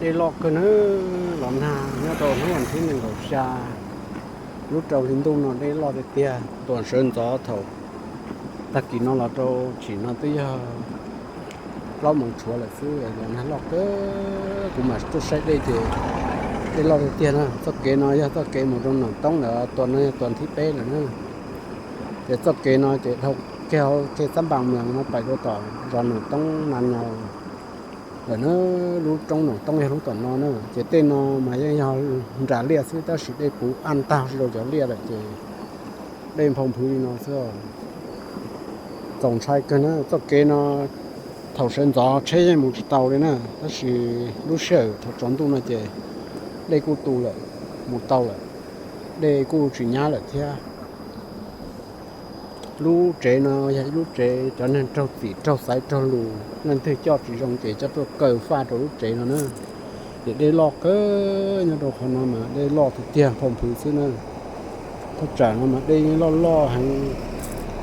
Dej loj kawg na, los nag nyob rau hnub vas thib nees nkaum xya lub rau hli ntuj no dej loj tiag tiag. Tuam sawv ntxov thaum tag kis no los rau tsim no twb yog plaub moos tshuav lawm xwb, los nag loj kawg. Kuv mam tuaj saib dej ces dej loj tiag tiag na. Txoj kev no yog txoj kev mus rau Nom Toob lawm, tuas no yog tuas thib peb lawm na. Ces txoj kev no ces dhau kiag hauv Thej Xab Npas Mees no pais rau tom zos Nom Toob Nas Nyaus lawm na. Lub roob Nom Toob yog lub tom no na. Ces tej no mas yeej yog nras liaj xwb tab sis dej puv aj ntag rau cov liaj lawm ces dej nphau nphwv li no xwb. Txaus ntshai kawg na. Txoj kev no thaum sawv ntxov tsheb yeej mus tsis tau li na, tab sis lub sij hawm thaum tsaus ntuj no ces dej kuj tu lawm, mus tau lawm, dej kuj tsis nyab lawm thiab. Lub tsev no yog ib lub tsev cov neeg raug txim raug xaiv raug lus, leej twg coj tsis zoo ces coj tuaj kaw faj rau lub tsev no na. Ces dej loj kawg, nyob rau qhov no mas dej loj tiag tiag nphau nphwv xwb na. Thaj tsam no mas dej yeej loj loj heev.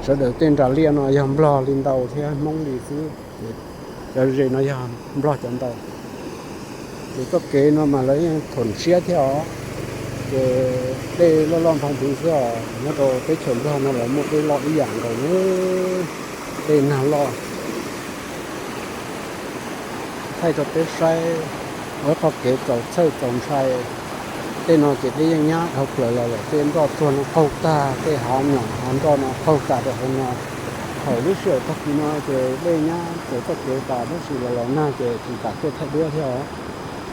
Sawv daws tej nras liaj no yog Nplog li ntau thiab Hmoob li xwb, ces cov ze no yog Nplog cov ntau. Ces txoj kev no mas lawv yeej thuam siab thiab os. Ces dej loj loj nphau nphwv xwb os. Nyob rau teb chaws Nplog no lawv muaj dej loj ib yam nkaus na, dej nag loj. Thaij rau peb saib, ua ib qho kev txaus txhawj txaus ntshai. Tej no ces dej yeej nyab dhau plaws los lawm, tej nroj tsuag no qaug tag, tej hav nyom hav nroj no qaug tas rau hauv no. Thaum lub sij hawm tag kis no ces dej nyab txawm txoj kev tas tab sis los los nag ces tsis kam tuaj thaij duab thiab os.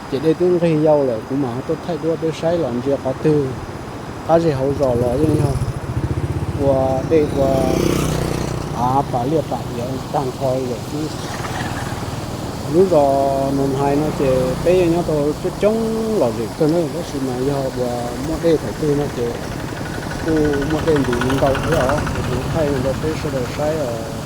Ces dej twb nqig yau lawm kuv mam tuaj thaij duab peb saib los ntsia qhov twg. Qab zej hauv zos los yeej yog ua dej ua av pas liaj pas iav tag nrho lawm xwb. Lub zos Noom Hais no ces peb yeej nyob tau coob coob lom zem kawg na, tab sis mas yog uas muaj dej thaum twg no ces kuj muaj dej ntis ntau thiab os. Ces kuv thaij rau peb sawv daws saib os.